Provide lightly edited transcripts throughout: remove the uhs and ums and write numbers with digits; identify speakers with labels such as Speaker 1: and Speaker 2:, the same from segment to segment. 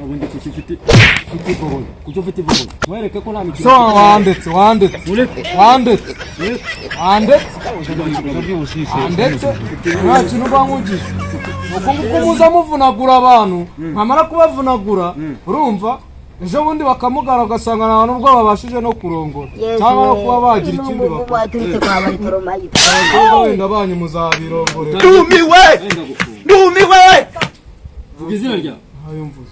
Speaker 1: Ubundi kuki ufite ivogonyo? Kuki ufite ivogonyo? Mwereke ko nta mikino.
Speaker 2: So wandetse, wandetse.
Speaker 1: Mureke.
Speaker 2: Wandetse, wandetse, wandetse. Nta kintu mba nkugize. Uko nguko muza muvunagura abantu, nkamara kubavunagura, urumva, ejo bundi bakamugara, ugasanga nta nubwo babashije no kurongora cyangwa no kuba bagira ikindi bakora.
Speaker 3: Waturutse kwa Barutoromayo.
Speaker 2: Abakobwa wenda banyu muzabirongorera.
Speaker 4: Ndumiwe!
Speaker 1: Wenda gufunga.
Speaker 4: Ndumiwe!
Speaker 1: Vuga izina ryawe.
Speaker 2: Ntayo mvuze.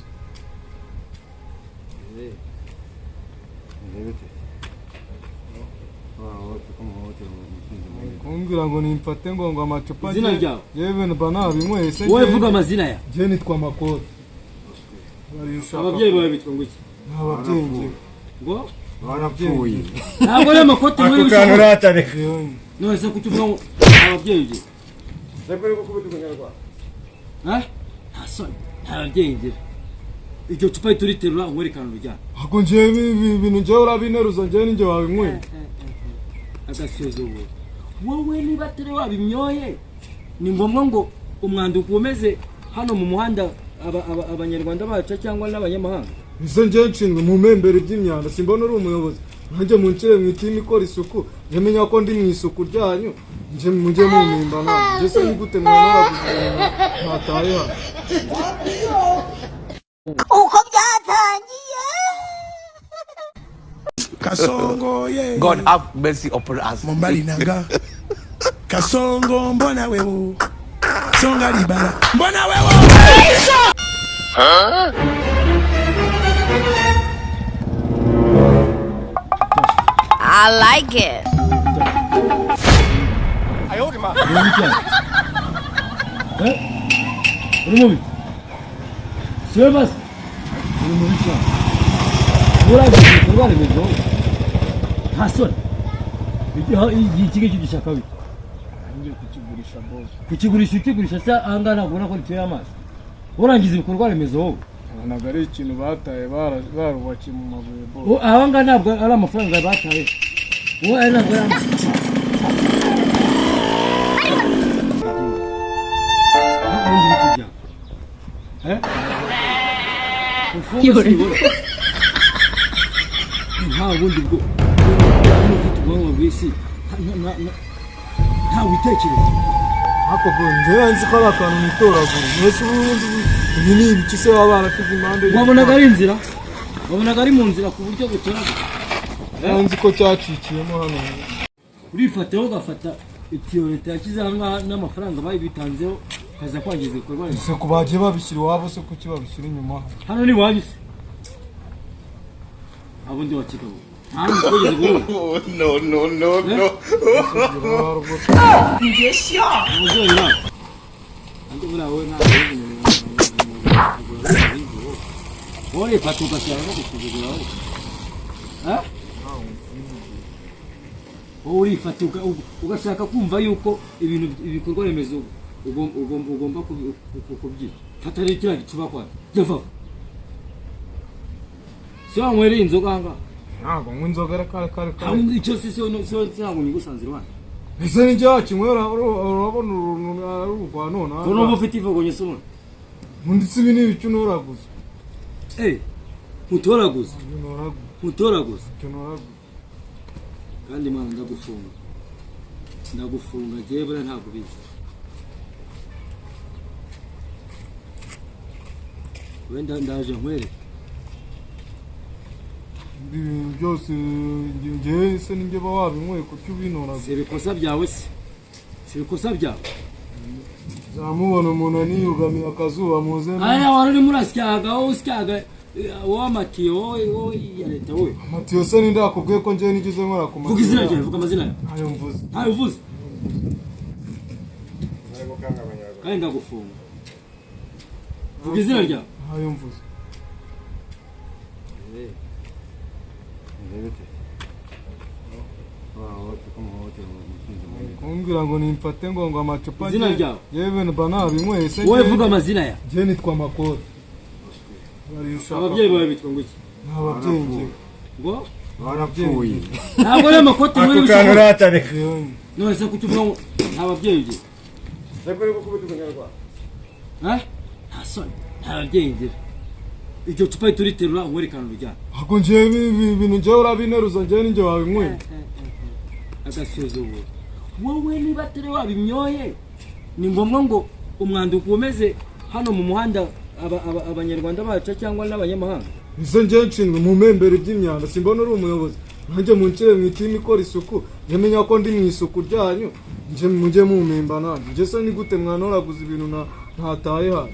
Speaker 2: Kumbwira ngo nimfate ngo amacupa.
Speaker 1: Izina ryawe?
Speaker 2: Yewe, mba nabinyweye se?
Speaker 1: Wowe vuga amazina yawe.
Speaker 2: Njye nitwa Makoti.
Speaker 1: Ababyeyi bawe bitwa ngo iki?
Speaker 2: Nta babyeyi ngira.
Speaker 1: Ngo
Speaker 2: Barapfuye.
Speaker 1: Ntabwo ari amakote muri
Speaker 5: Ako kantu
Speaker 1: bishoboka.
Speaker 5: uratareka.
Speaker 1: None se kuki uvuga ngo nta babyeyi ugira? Eh? Nta soni, nta babyeyi ngira. Iryo cupa turiterura umwerekana urujyana.
Speaker 2: Ahubwo njyewe ibi bintu njyewe urabineruza, njyewe ninjye wabinyweye.
Speaker 1: Agasuzuguro. Wowe niba atari wabimyoye, ni ngombwa ngo umwanda ukomeze hano mu muhanda, abanyarwanda baca cyangwa n'abanyamahanga?
Speaker 2: Ese njyewe nshinzwe mu mpembero by'imyanda? Simbona uri umuyobozi nanjye munshyire mu itimu ikora isuku, njye menya ko ndi mu isuku ryanyu, njye mujye mumpimba nanjye. Njye se ni gute mwanaraguze ibintu ntataye hano?
Speaker 3: Uko byatangiye.
Speaker 6: Kasongo ye.
Speaker 4: God have mercy upon us.
Speaker 6: Mobali nanga Kasongo, mbona wewo songa libala, mbona wewo.
Speaker 7: I like it.
Speaker 1: Uri mubi cyane. Eh? Uri mubi siwe basi, uri mubi cyane. Uragize ibikorwa remezo, nta soni. Iki ngiki gishaka bite?
Speaker 2: Ngiye kukigurisha, boss.
Speaker 1: Kukigurisha? Ukigurisha se ahangaha ntabwo ubona ko riteye amazi? Urangiza ibikorwa remezo wowe.
Speaker 2: Ntabwo ari ikintu bataye, barubakiye mu mabuye, boss.
Speaker 1: Ahangaha ntabwo ari amafaranga bataye wowe, aya ntabwo ari amafaranga. Ubundi biti byawe. Eh? Ufunge sibura. Nta bundi bwo ufite ubwonko bw'isi, nta witekereza.
Speaker 2: Ariko bro, njyewe nzi ko ari akantu nitoragura. Mbese ubundi ibi ni ibiki se baba barashyize impande?
Speaker 1: Wabonaga ari inzira, wabonaga ari mu nzira ku buryo butoragura.
Speaker 2: Nari nzi ko cyacikiyemo hano.
Speaker 1: Urifataho ugafata itiyo leta yashyize aha ngaha n'amafaranga bayibitanzeho, ukaza kwangiza ibikorwa remezo.
Speaker 2: Ese ku bagiye babishyira iwabo se, kuki babishyira inyuma?
Speaker 1: Hano ni iwanyu se? Abo ndi wa kigabo, nta handi twigeze guhura.
Speaker 4: No, no, no, no.
Speaker 1: Umubyeyi nawe andi buriya wowe ntabwo uri wowe urifata ugashyira no gusuzugura wowe. Eh? Wowe urifata ugashaka kumva yuko ibintu ibikorwa remezo ugomba kubyica. Fata rero kiriya gicuba kwawe, jya vava. Si wanywereye inzoga aha ngaha?
Speaker 2: Ntabwo nywa inzoga, reka reka reka.
Speaker 1: Ntabwo icyo si cyo ntabwo nyigusanze iruhande.
Speaker 2: Ese ni njye wakinywera? Urabona uruntu ari urwa none?
Speaker 1: Ko nuba ufite ivogonye se ubundi?
Speaker 2: Undi si ibi ni ibiki unoraguza?
Speaker 1: Eh, ntutoraguza.
Speaker 2: Ibyo ntoraguza.
Speaker 1: Ntutoraguza.
Speaker 2: Ibyo ntoraguza.
Speaker 1: Kandi mwana, ndagufunga, ndagufunga jyewe. Buriya ntabwo ubizi. Wenda ndaje nkwereke.
Speaker 2: Ibi bintu byose njyewe se ninjye ba wabinyweye? Kuki ubinoraguza?
Speaker 1: Si ibikosa byawe se? Si ibikosa byawe?
Speaker 2: Zamubona umuntu aniyugamiye akazuba muze.
Speaker 1: Aya wari urimo urasyaga wowe, usyaga wowe amatiyo, wowe ya leta wowe.
Speaker 2: Amatiyo se ninde yakubwiye ko njyewe nigeze nkora ku
Speaker 1: Vuga izina
Speaker 2: matiyo?
Speaker 1: ryawe, vuga amazina yawe.
Speaker 2: Ntayo mvuze.
Speaker 1: Ntayo uvuze kandi ndagufunga. Vuga izina ryawe.
Speaker 2: Ntayo mvuze. Kumbwira ngo nimfate ngo amacupa.
Speaker 1: Izina ryawe?
Speaker 2: Yewe, mba nabinyweye se?
Speaker 1: Wowe vuga amazina yawe.
Speaker 2: Njye nitwa Makoti.
Speaker 1: Ababyeyi bawe bitwa ngo iki?
Speaker 2: Nta babyeyi ngira.
Speaker 1: Ngo
Speaker 5: Barapfuye.
Speaker 1: Ntabwo ari amakote muri
Speaker 5: Ako kantu
Speaker 1: bishoboka.
Speaker 5: uratareka.
Speaker 1: None se kuki uvuga ngo nta babyeyi ugira? Eh? Nta soni, nta babyeyi ngira. Iryo cupa turiterura nkwerekana urujyana.
Speaker 2: Ntabwo njyewe ibi bintu njyewe urabineruza, njyewe ninjye wabinyweye.
Speaker 1: Agasuzuguro! Wowe niba atari wabimyoye, ni ngombwa ngo umwanda ukomeze hano mu muhanda abanyarwanda baca cyangwa n'abanyamahanga?
Speaker 2: Ese njyewe nshinzwe mu mpembero by'imyanda? Simbona uri umuyobozi, nanjye munshyire mu itimu ikora isuku, njye menya ko ndi mu isuku ryanyu, njye mujye mumpemba nanjye. Njye se ni gute mwanoraguza ibintu ntataye hasi?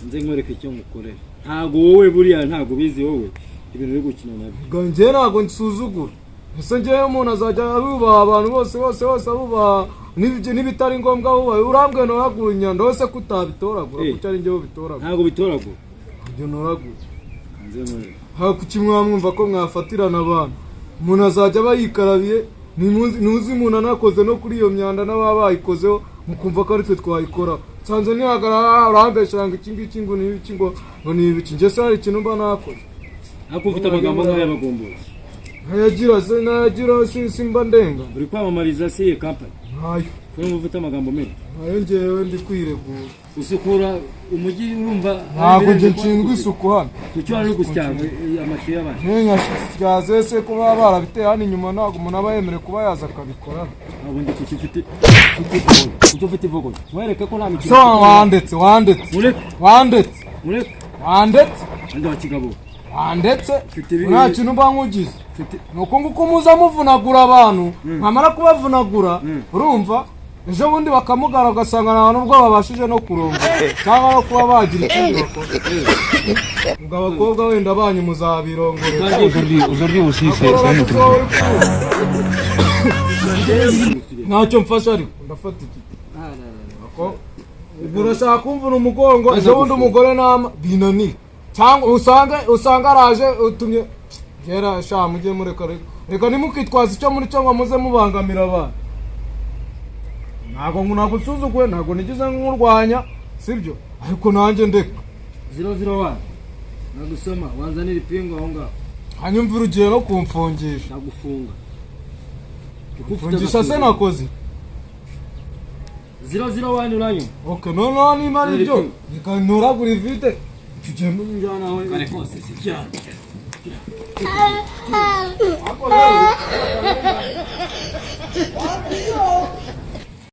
Speaker 1: Nze nkwereke icyo ngukorera. Ntabwo wowe buriya ntabwo ubizi, wowe ibintu uri gukina nabyo.
Speaker 2: Ubwo njyewe ntabwo nsuzugura. Ese njyewe umuntu azajya abubaha abantu bose bose bose, abubaha n'ibitari ngombwa abubaha? Urambwe ntoragura imyanda wese ko utabitoragura?
Speaker 1: Eh.
Speaker 2: Kuki ari njyewe ubitoragura?
Speaker 1: Ntabwo bitoragura.
Speaker 2: Ibyo ntoragura.
Speaker 1: Nze nkwereke.
Speaker 2: Ha, kuki mwamwumva ko mwafatirana abantu? Umuntu azajya aba yikarabiye, ntuzi umuntu anakoze no kuri iyo myanda, n'ababa bayikozeho mukumva ko ari twe twayikora. Nsanze nihagarara urambeshera ngo iki ngiki ngo ni ibiki, ngo ni ibiki. Njye se hari ikintu mba nakoze?
Speaker 1: Ariko ufite amagambo nk'ay'abagombozi.
Speaker 2: Ntayagira se, ntayagira, simba ndenga.
Speaker 1: Uri kwamamariza se iyi kampani?
Speaker 2: Ntayo.
Speaker 1: Kubera ufite amagambo menshi.
Speaker 2: Ntayo, njyewe ndi kwiregura.
Speaker 1: Usukura umujyi, urumva?
Speaker 2: Ntabwo njye nshinzwe isuku hano.
Speaker 1: Kuki wari uri gusya amatiyo y'abandi?
Speaker 2: Ntinyasyaze se ko baba barabiteye hano inyuma? Ntabwo umuntu aba yemerewe kuba yaza akabikora.
Speaker 1: Ntabwo ndi. Kuki ufite ivogo? Wereke ko nta mikino.
Speaker 2: So wandetse, wandetse.
Speaker 1: Mureke.
Speaker 2: Wandetse.
Speaker 1: Mureke.
Speaker 2: Wandetse.
Speaker 1: Andi wa kigabo.
Speaker 2: Wandetse.
Speaker 1: Mfite
Speaker 2: Nta kintu mba nkugize.
Speaker 1: Mfite
Speaker 2: Ni uko nguko muza muvunagura abantu, nkamara kubavunagura, urumva, ejo bundi bakamugara, ugasanga nta nubwo babashije no kurongora cyangwa no kuba bagira ikindi bakora. Ubwo abakobwa wenda banyu muzabirongorera.
Speaker 4: Aujourd'hui aussi, c'est
Speaker 2: Akora
Speaker 4: un autre.
Speaker 2: bakuzaho uri kumva. Ntacyo mfasha, ariko ndafata iki. Ubwo urashaka kumvuna umugongo, ejo bundi umugore nama binanira, cyangwa usange araje utumye kera. Sha, mujye mureka, reka reka, ntimukitwaze icyo muri cyo ngo muze mubangamira abantu. Ntabwo nagusuzuguye, ntabwo nigeze nkurwanya, sibyo? Ariko nanjye ndeka.
Speaker 1: 001, nagusoma wanzanira ipingu aho ngaho.
Speaker 2: Hanyuma ugiye no kumfungisha.
Speaker 1: Ndagufunga kuko ufite
Speaker 2: Fungisha se
Speaker 1: agasuzuguro.
Speaker 2: nakoze?
Speaker 1: 001, uranyuma?
Speaker 2: Okay, noneho niba ari byo, reka ntoragure ivide tugende.
Speaker 1: Njyana aho kare kose si cyane.
Speaker 2: Ariko rero.